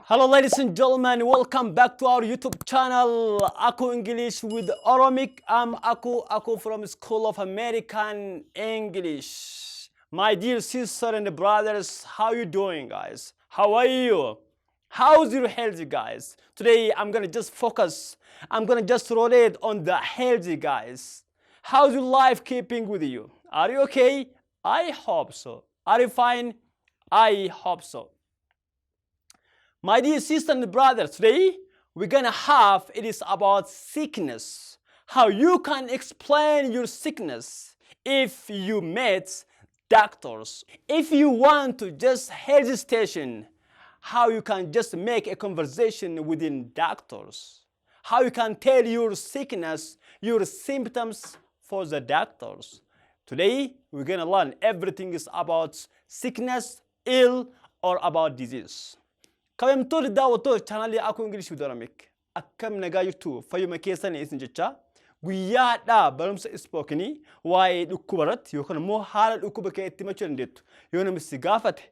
Hello, ladies and gentlemen, welcome back to our YouTube channel, Aku English with Oromic. I'm Aku Aku from School of American English. My dear sister and brothers, how you doing, guys? How are you? How's your health, guys? Today I'm gonna just focus, I'm gonna just relate on the healthy, guys. How's your life keeping with you? Are you okay? I hope so. Are you fine? I hope so. My dear sister and brother, today we're gonna have, it is about sickness. How you can explain your sickness if you met doctors. If you want to just health station, how you can just make a conversation within doctors. How you can tell your sickness, your symptoms for the doctors. Today we're gonna learn everything is about sickness, ill, or about disease. Kabajamtoota daawwattoota chaanaalii Akuu English with Oromic, akkam nagaa jirtu? Fayyuma keessan isin jecha. Guyyaa har'aa barumsa spokenii waa'ee dhukkuba irratti yookaan immoo haala dhukkuba kee itti himachuu dandeettu, yoo namni si gaafate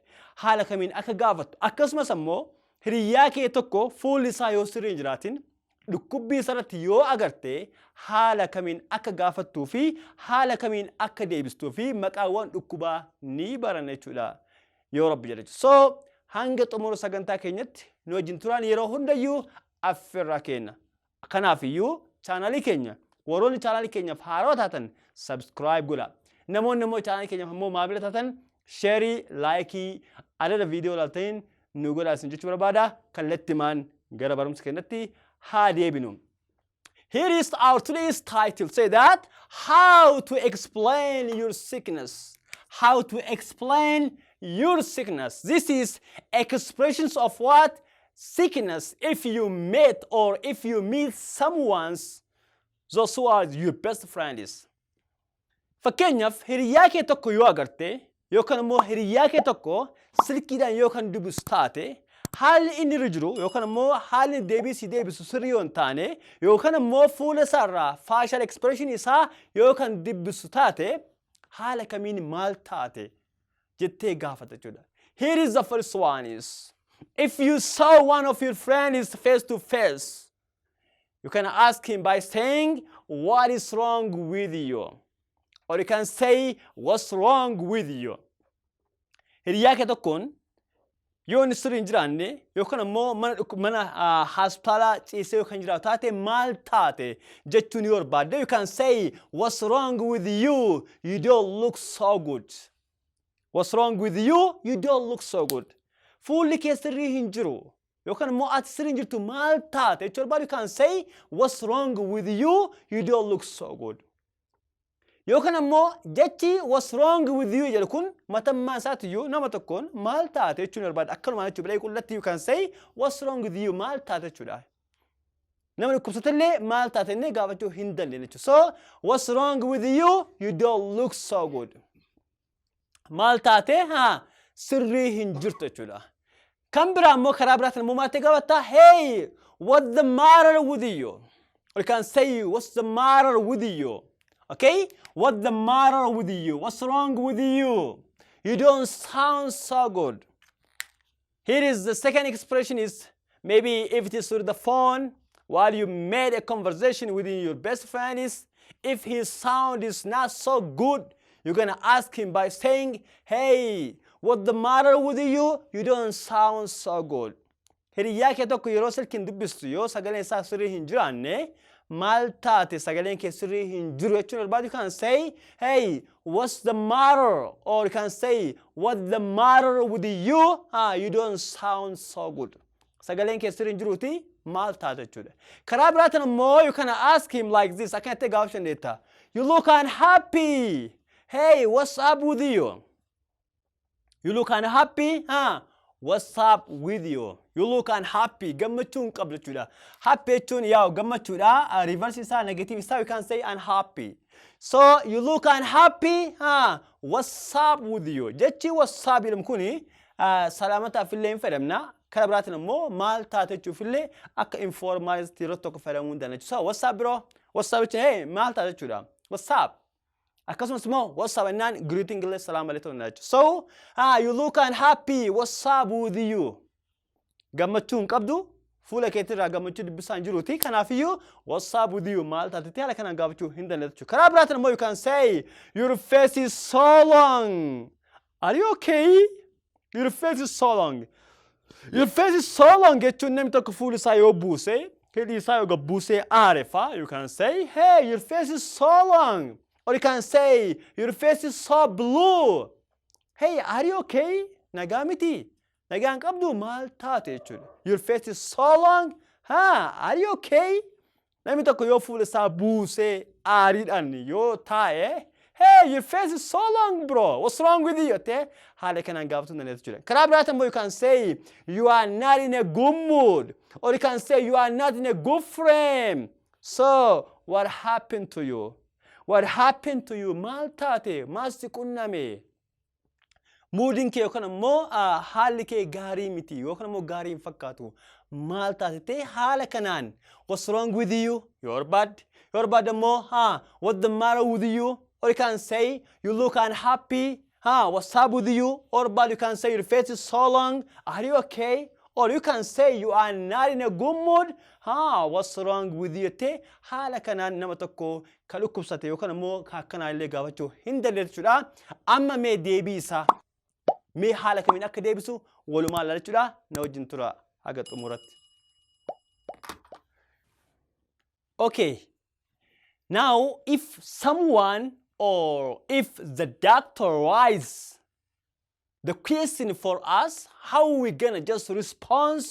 haala kamiin akka gaafattu, akkasumas ammoo hiriyyaa kee tokko fuulli isaa yoo sirrii hin jiraatin, dhukkubbii isarratti yoo agarte, haala kamiin akka gaafattuu fi haala kamiin akka deebistuu fi maqaawwan dhukkubaa ni baranna jechuudha yoo Rabbi jedhe. So hanga xumura sagantaa keenyatti nu wajjin turaan yeroo hundayyuu affeerraa keenya. Kanaaf iyyuu chaanaalii keenya, warroonni chaanaalii keenyaaf haarawaa taatan, subscribe godha. Namoonni immoo chaanaalii keenyaaf immoo maamila taatan, share, like, adada viidiyoo ilaaltaniin nu godhaa isin jechuu barbaada. Kallattimaan gara barumsa keenyatti haa deebinu. Here is our today's title. Say that how to explain your sickness. How to explain your sickness. This is expressions of what? Sickness. If you met or if you meet someone's, those who are your best friends. Fakkeenyaaf, hiriyaa kee tokko yoo agarte yookaan immoo hiriyaa kee tokko silkiidhaan yoo kan dubbisu taate, haalli inni irra jiru yookaan immoo haalli deebii si deebisu sirrii yoo hin taane, yookaan immoo fuula isaarraa facial expression isaa yoo kan dubbisu taate, haala kamiin maal taate jettee gaafata jechuudha. Here is the first one is, if you saw one of your friends face to face, you can ask him by saying, "What is wrong with you?" Or you can say, "What's wrong with you?" Hiriyaa kee tokkoon yoo inni sirrii hin jiraanne yookaan immoo mana hospitaalaa ciisee yoo kan jiraatu taate, maal taate jechuun yoo barbaadde, you can say, "What's wrong with you? You don't look so good. What's wrong with you? You don't look so good." Fuulli kee sirrii hin jiru yookaan immoo ati sirrii hin jirtu, maal taate jechuu barbaadu, you can say, "What's wrong with you? You don't look so good." Yookaan immoo jechi "what's wrong with you" jedhu kun matammaa isaatiyyuu nama tokkoon maal taate jechuun barbaada. Akkanumaan jechuudha, bilee qullatti you can say, "What's wrong with you?" Maal taate jechuudha. Nama dhukkubsatellee maal taate innee gaafachuu hin dandeenye jechuudha. So "What's wrong with you? You don't look so good." Maal taate haa sirrii hin jirtu jechuudha. Kan biraa immoo, karaa biraatiin immoo maal ta'e gaafatta? "Hey, what's the matter with you?" Or you can say, "What's the matter with you?" Okay? "What's the matter with you? What's wrong with you? You don't sound so good." Here is the second expression is, maybe if it is through the phone while you made a conversation within your best friend is, if his sound is not so good, you're gonna ask him by saying, "Hey, what the matter with you? You don't sound so good." Hiriyaa kee tokko yeroo silkiin dubbistu yoo sagaleen isaa sirrii hin jiraanne, maal taate, sagaleen kee sirrii hin jiru jechuun barbaadu, you can say, "Hey, what's the matter?" Or you can say, "What's the matter with you? Ah, you don't sound so good." Sagaleen kee sirrii hin jiruuti maal taate jechuudha. Karaa biraatiin immoo you can ask him like this, akkanatti gaafachuu dandeetta. "You look unhappy. Hey, what's up with you? You look unhappy, huh? What's up with you? You look unhappy." Gammachuu hin qabdu jechuudha. Happy jechuun yaa'u gammachuudha. Reverse isaa, negative isaa, you can say unhappy. So "You look unhappy, huh? What's up with you?" Jechi "what's up" jedhamu kuni salaamataaf illee hin fayyadamna. Karaa biraatiin immoo maal taate jechuuf illee akka informalitti yeroo tokko fayyadamuu hin dandeenya. So "What's up, bro? What's up" jechuun "Hey, maal taate" jechuudha. "What's up?" Akkasumas immoo "what's up" jennaan greeting illee salaam alaikum jechuudha. So "You look unhappy. What's up with you?" Gammachuu hin qabdu, fuula keetirraa gammachuu dubbisaan jiruuti. Kanaafiyyuu, "What's up with you? Maal taatetti?" haala kanaan gaafachuu hin dandeettu jechuudha. Karaa biraatiin immoo you can say, "Your face is so long. Are you okay?" Your face is so long. "Your face is so long" jechuun namni tokko fuula isaa yoo buuse, hidhii isaa yoo gabbuusee aare faa, you can say, "Hey, your face is so long." Or you can say, "Your face is so blue. Hey, are you okay? Nagaa miti? Nagaan qabdu, maal taate?" jechuudha. Your face is so long. Ha, are you okay? Namni tokko yoo fuula isaa buusee aariidhaan yoo taa'e, "Hey, your face is so long, bro. What's wrong with you?" jettee haala kanaan gaafatuu dandeessu jechuudha. Karaa biraatiin immoo you can say, "You are not in a good mood." Or you can say, "You are not in a good frame. So what happened to you? What happened to you? Maal taate? Maal si qunname? Moodiin kee yookaan immoo haalli kee gaarii miti yookaan immoo gaarii hin fakkaatu. Maal taate?" Haala kanaan, "What's wrong with you?" Yoo barbaadde. Yoo barbaadde immoo, "Ha, what the matter with you?" Or you can say, "You look unhappy. Ha, what's up with you?" Or but you can say, "Your face is so long. Are you okay?" Or you can say, "You are not in a good mood. Ha, what's wrong with you?" jettee haala kanaan nama tokko kan dhukkubsate yookaan immoo akkanaa illee gaafachuu hin dandeessu jechuudha. Amma mee deebii isaa mee haala kamiin akka deebisu walumaa ilaala jechuudha. Na wajjin tura haga xumuratti. Okay. Now, if someone or if the doctor writes the question for us, how we gonna just respond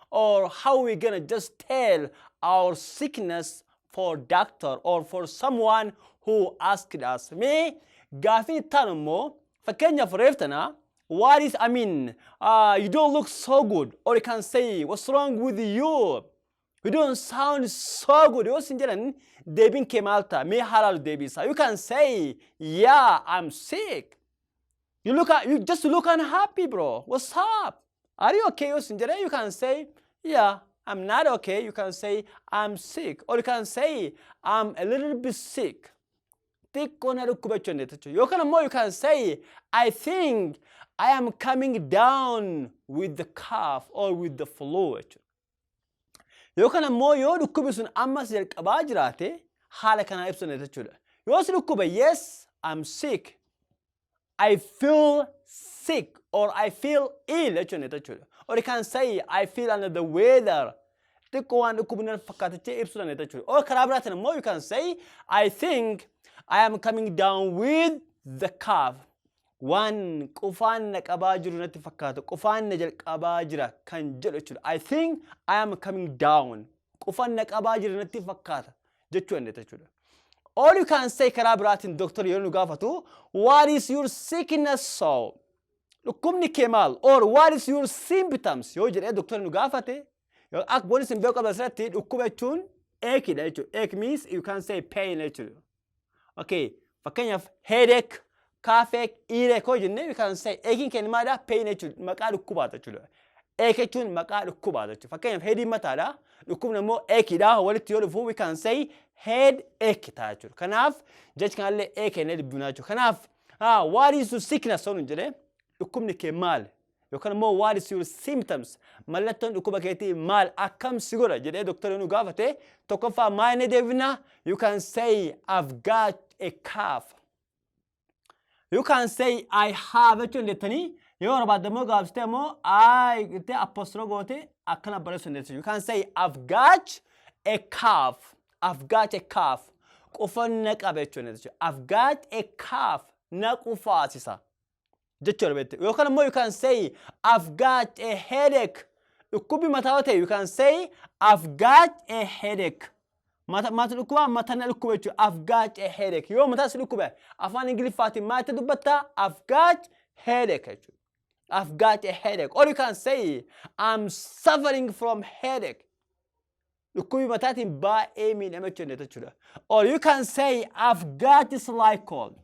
or how we gonna just tell our sickness for doctor or for someone who asked us? Mee gaafii itti aanu immoo, fakkeenyaaf reef tana, what is, I mean, "You don't look so good," or you can say, "What's wrong with you? You don't sound so good," yoo sin jedhan deebiin kee maal ta'a? Mee haalaalu deebii isaa. You can say, "Yeah, I'm sick. You just look unhappy, bro. What's up? Are you okay?" Yoo sin jedhan, you can say, "Yeah, I'm not okay." You can say, "I'm sick," or you can say, "I'm a little bit sick." Xiqqoo na dhukkuba jechuu dandeetta jechuudha. Yookaan immoo you can say, "I think I am coming down with the cough or with the flu," jechuudha. Yookaan immoo yoo dhukkubi sun ammas jalqabaa jiraate haala kanaan ibsu dandeetta jechuudha. Yoo si dhukkuba, "Yes, I'm sick. I feel sick," or "I feel ill," jechuu dandeetta jechuudha. Or you can say, "I feel under the weather." Xiqqoo waan dhukkubni na fakkaata jechee ibsuu dandeetta jechuudha. Or karaa biraatiin immoo you can say, "I think I am coming down with the cough." Waan qufaan na qabaa jiru natti fakkaata. Qufaan na jalqabaa jira kan jedhu jechuudha. "I think I am coming down." Qufaan na qabaa jira natti fakkaata jechuu dandeetta jechuudha. Or you can say, karaa biraatiin doctor yeroo nu gaafatu, "What is your sickness so?" Dhukkubni kee maal? Or "What is your symptoms?" yoo jedhee doctor nu gaafate, akka wanni isin beeku qabdan asirratti, dhukkuba jechuun achedha jechuudha. Ache means, you can say, pain jechuudha. Okay, fakkeenyaaf headache, coughache, earache yoo jenne, you can say achein keenya maalidha? Pain jechuudha. Maqaa dhukkubaata jechuudha. Ache jechuun maqaa dhukkubaata jechuudha. Fakkeenyaaf headiin mataadha. Dhukkubni immoo achedha. Walitti yoo dhufu, we can say head ache ta'a jechuudha. Kanaaf jechi kanallee ache jennee dubbifna jechuudha. Kanaaf, "What is your sickness?" yoo nuun jedhee, dhukkubni kee maal? Yookaan immoo "What is your symptoms?" Mallattoon dhukkuba keetii maal, akkam si godha jedhee doktorri nu gaafate, tokkoffaa maal inni deebifna? You can say, "I've got a cough." You can say "I have" jechuun dandeettanii, yoo barbaadde immoo gabaabsitee immoo "I" jettee apostrophe goote akkana barreessuu dandeessu. You can say, "I've got a cough. I've got a cough." Qufan qaba jechuun dandeessu. "I've got a cough." Na qufaasisa jechuudha beekte. Yookaan immoo you can say, "I've got a headache." Dhukkubbi mataa yoo ta'e, you can say, "I've got a headache." Mata mata dhukkuba, mata na dhukkuba jechuudha. "I've got a headache." Yoo mataa si dhukkube afaan Ingiliffaatiin maal itti dubbattaa? "I've got headache" jechuudha. "I've got a headache." Or you can say, "I'm suffering from headache." Dhukkubi mataatiin baay'ee miidhame jechuudha. Or you can say, "I've got slight cold."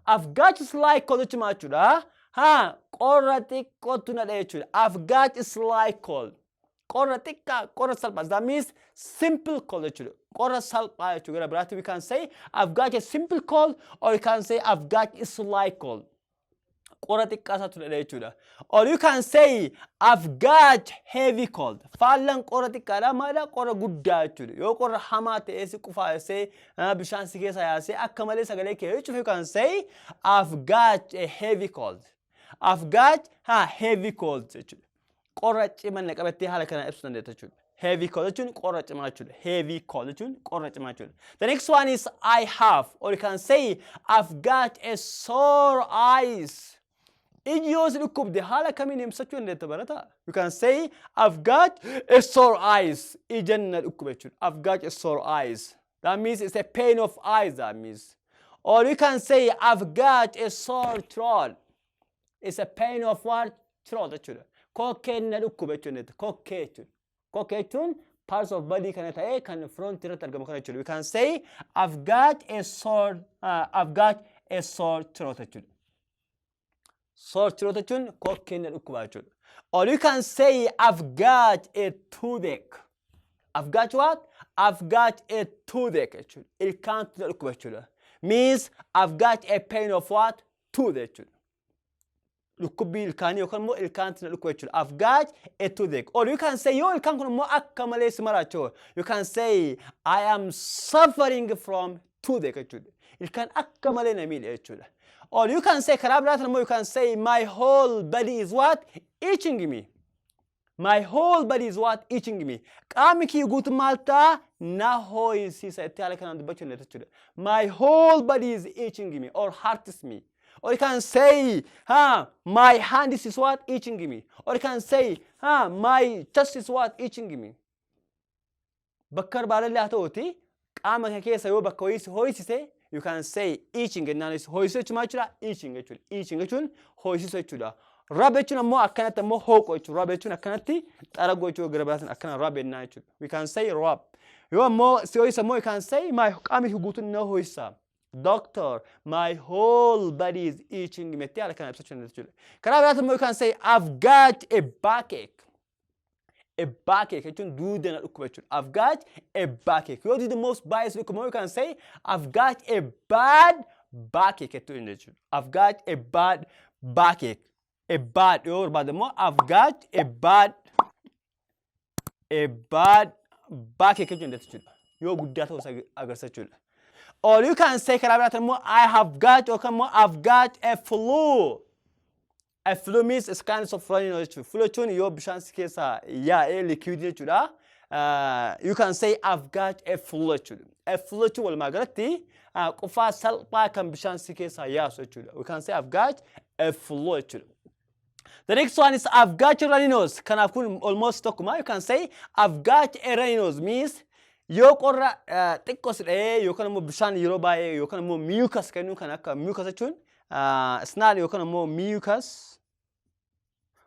"I've got slight cold" jechuun maal jechuudha? Haa, qorra xiqqootu na dhahe jechuudha. "I've got slight cold." Qorra xiqqaa, qorra salphaa. That means simple cold jechuudha. Qorra salphaa jechuudha. Gara biraatti we can say, "I've got a simple cold," or you can say, "I've got a slight cold." Qora xiqqaa isaatu dhadha jechuudha. Or you can say, "I've got heavy cold." Faallaan qora xiqqaadha maadha qora guddaa jechuudha. Yoo qorra hamaa ta'ee si qufaasee bishaan si keessa yaasee akka malee sagalee kee jechuuf, you can say, "I've got a heavy cold." I've got ha heavy cold jechuudha. Qorra cimaa na qabattee haala kanaan ibsuu dandeetta jechuudha. Heavy cold jechuun qorra cimaa jechuudha. Heavy cold jechuun qorra cimaa jechuudha. The next one is "I have", or you can say, "I've got a sore eyes." Iji yoo si dhukkubde haala kamiin ibsachuu dandeetta, barataa? You can say, "I've got a sore eyes." Ija na dhukkuba jechuudha. I've got a sore eyes. That means it's a pain of eyes, that means. Or you can say, "I've got a sore throat." It's a pain of what? Throat jechuudha. Kokkeen na dhukkuba jechuudha. Kokkee jechuudha. Kokkee jechuun parts of body kana ta'ee kan front irratti argamu kana jechuudha. We can say, "I've got a sore throat" jechuudha. Sore throat jechuun kokkeen na dhukkuba jechuudha. Or you can say, "I've got a toothache." I've got what? I've got a toothache jechuudha. Ilkaantu na dhukkuba jechuudha. Means I've got a pain of what? Tooth jechuudha. Dhukkubbii ilkaanii yookaan immoo ilkaantu na dhukkuba jechuudha. I've got a toothache. Or you can say, yoo ilkaan kun immoo akka malee si maraachoo, you can say, "I am suffering from toothache" jechuudha. Ilkaan akka malee na miidhe jechuudha. Or you can say, karaa biraatiin immoo, you can say, "My whole body is what? Itching me." My whole body is what? Itching me. Qaamni kiyya guutuu maal ta'a? Na hoo'isiisa itti haala kanaan dubbachuu dandeetta jechuudha. My whole body is itching me or hurts me. Or you can say, "My hand is what? Itching me." Or you can say, "My chest is what? Itching me." Bakka barbaadallee haa ta'uti qaama kee keessa yoo bakka wayii si hoo'isise, you can say itching jennaan. Hoo'isuu jechuun maal jechuudha? Itching jechuudha. Itching jechuun hoo'isisuu jechuudha. Rub jechuun ammoo akkanatti ammoo hooqu jechuudha. Rub jechuun akkanatti xaragoo jechuudha, gara biraatiin akkana rub jennaan jechuudha. We can say rub. Yoo ammoo si hoo'isa ammoo, you can say, "My qaamni kee guutuun na hoo'isa. Doctor, my whole body is itching" jettee haala kana ibsachuu dandeessa jechuudha. Karaa biraatiin immoo, you can say, "I've got a backache." A backache jechuun duuda na dhukkuba jechuudha. I've got a backache. Yoo duuda immoo baay'ee si dhukkuba, you can say, "I've got a bad backache" jechuu dandeessa jechuudha. I've got a bad backache. A bad yoo barbaade immoo, I've got a bad backache jechuu dandeessa jechuudha. Yoo guddaa ta'uu isaa agarsiisa jechuudha. Or you can say, karaa biraatiin immoo, I have got yookaan immoo I've got a flu. A flu means it's kind of running nose jechuudha. Flu jechuun yoo bishaan si keessaa yaa'ee liquid jechuudha. You can say, "I've got a flu" jechuudha. A flu jechuun walumaa galatti qufaa salphaa kan bishaan si keessaa yaasu jechuudha. We can say, "I've got a flu" jechuudha. The next one is, "I've got a runny nose." Kanaaf kun almost tokkuma. You can say, "I've got a runny nose" means yoo qorra xiqqoo si dhahee yookaan immoo bishaan yeroo baay'ee yookaan immoo mucus kennuu kan akka mucus jechuun snot yookaan immoo mucus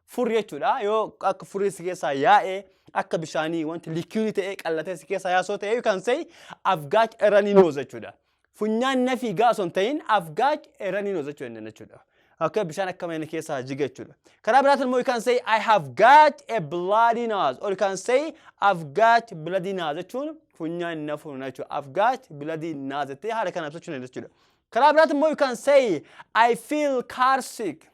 furrii jechuudha. Yoo akka furrii si keessaa yaa'ee akka bishaanii wanti liquid ta'ee qallatee si keessaa yaasoo ta'e, you can say, "I've got a runny nose" jechuudha. Funyaan na fiigaa osoo hin ta'in, I've got a runny nose jechuu dandeenya jechuudha. Akka bishaan akka mana keessaa jiga jechuudha. Karaa biraatiin immoo, you can say, "I have got a bloody nose" or you can say, "I've got bloody nose" jechuun funyaan na fuuna jechuudha. I've got bloody nose jettee haala kana ibsachuu dandeessa jechuudha. Karaa biraatiin immoo, you can say, "I feel car sick."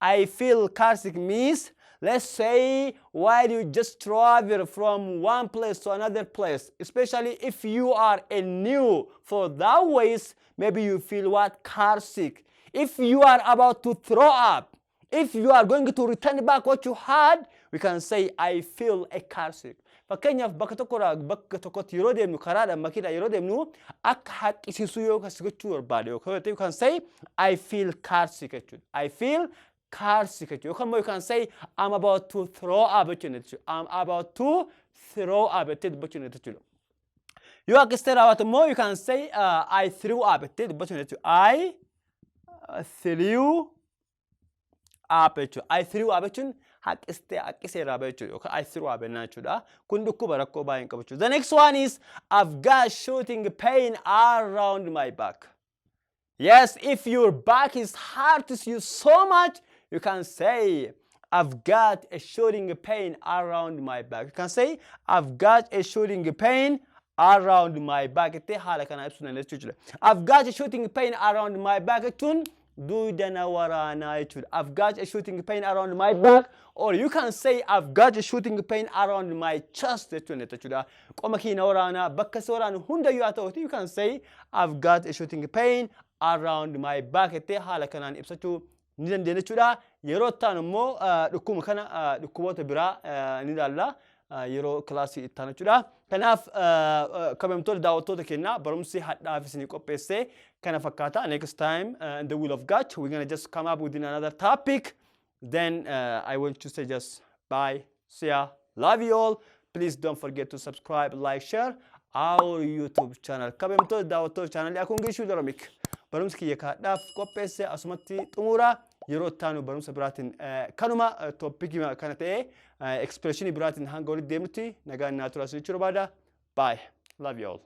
I feel car sick means, let's say, while you just travel from one place to another place, especially if you are a new for that ways, maybe you feel what? Car sick. If you are about to throw up, if you are going to return back what you had, we can say, "I feel a car sick." Fakkeenyaaf bakka tokkorraa bakka tokkotti yeroo deemnu karaadhaan makiinaa yeroo deemnu akka haqqisiisuu yoo kas gochuu barbaade yookaan you can say, "I feel car sick" jechuudha. I feel car sick jechuudha. Yookaan immoo you can say, "I'm about to throw up" jechuudha. I'm about to throw up jettee dubbachuu jechuudha. Yoo akkasitti raawwatu immoo, you can say, "I threw up" jettee dubbachuu jechuudha. I threw up jechuudha. I threw up jechuun haqqistee haqqisee irraa jechuudha yookaan I threw up jennaan jechuudha. Kun dhukkuba rakkoo baay'ee hin qabu jechuudha. The next one is, "I've got shooting pain around my back." Yes, if your back is hurts you so much, you can say, "I've got a shooting pain around my back." You can say, "I've got a shooting pain around my back" jettee haala kana ibsuu dandeessu jechuudha. I've got a shooting pain around my back jechuun Duyda na waraanaa jechuudha. I've got a shooting pain around my back, or you can say "I've got a shooting pain around my chest" jechuudha jechuudha. Qoma kee na waraanaa, bakka si waraanu hundayyuu haa ta'uti, you can say "I've got a shooting pain around my back" jettee haala kanaan ibsachuu ni dandeenya jechuudha. Yeroo itti aanu immoo dhukkuba kana, dhukkuboota biraa ni ilaalla, yeroo kilaasii itti aanu jechuudha. Kanaaf, kabajamtoota daawwattoota keenyaa, barumsi har'aaf isinii qopheessee kana fakkaata. Next time, in the will of God, we're gonna just come up with another topic. Then I want to say just bye, see ya, love you all. Please don't forget to subscribe, like, share our YouTube channel. Kabajamtoota daawwattoota chaanalii Aku English with Oromic. Barumsi kiyya har'aaf qopheesse asumatti xumura. Yeroo itti aanu barumsa biraatiin, kanuma topicii kana ta'ee, expressionii biraatiin hanga walitti deemnutti nagaan naa turaa jechuu barbaada. Bye. Love you all.